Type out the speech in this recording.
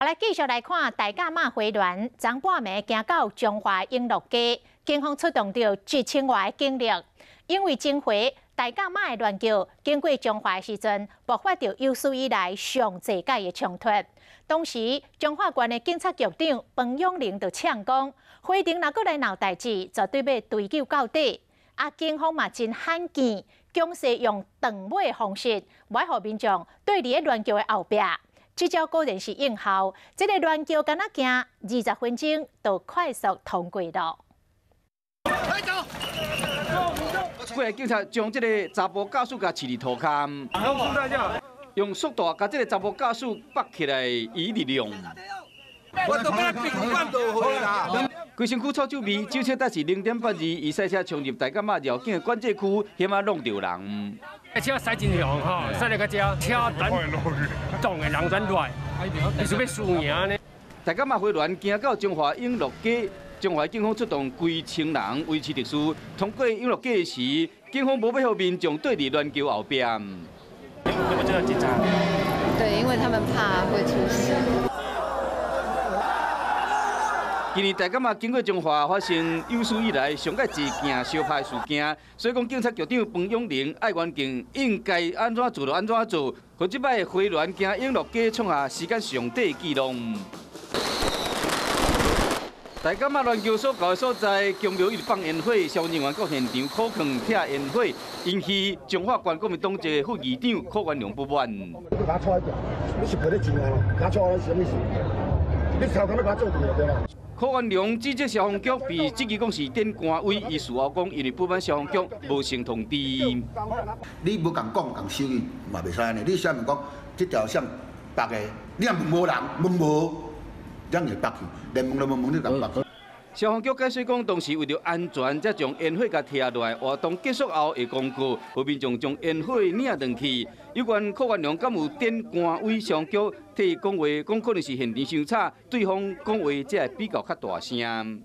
來繼續來看大甲媽回鑾，昨半暝行到彰化永樂街，警方出動著1000外警力，因為前回大甲媽的鑾轎經過彰化的時陣，爆發著有史以來上濟擺的衝突。當時彰化縣的警察局長彭永霖就嗆講，回程若閣來鬧代誌，絕對欲追究到底。啊，警方嘛真罕見，強勢用斷尾方式，無予民眾對佇咧鑾轎的後壁。這招果然是應效，這个鑾轎敢若行20分鐘就快速通過囉。幾个警察將這个查埔駕駛共飼佇塗跤，用速度共這个查埔駕駛縛起來以力量。規身軀臭酒味，酒測達是0.82，伊賽車衝入大甲媽繞境的管制區，險仔弄著人。車駛真凶吼，駛來到遮，車等擋的人轉落來，伊是欲輸贏呢。大甲媽回鑾行到彰化永樂街，彰化警方出動幾千人維持秩序。通過永樂街時，警方無欲予民眾對佇鑾轎後壁。有沒有覺得緊張？對，因為他們怕會出事。今年大甲媽經過彰化發生有史以來上蓋濟件相拍事件，所以講警察局長彭永霖愛環境應該按怎做就按怎做，予這擺回鑾行永樂街創下時間上短的紀錄。大甲媽鑾轎所到的所在，宮廟一直放煙火，消防人員到現場苦勸拆煙火，引起彰化縣國民黨一個副議長柯元良不滿。你共我拖一條，你是賠你錢啊？共我拖是啥物事？你頭殼欲共我做對啦？柯元良指責消防局被質疑講是點官威，伊事後講，因為不滿消防局無成通知。你無共講，共收伊嘛袂使按呢。你啥物講？這條線縛的，你若問無人，問無，咱會縛去，連問都無問，你共縛去。消防局解釋講，當時為著安全，才將煙火共拆落來。活動結束後會公告，予民眾將煙火領轉去。有關柯元良敢有點官威，消防局替伊講話，講可能是現場傷吵，對方講話才會比較較大聲。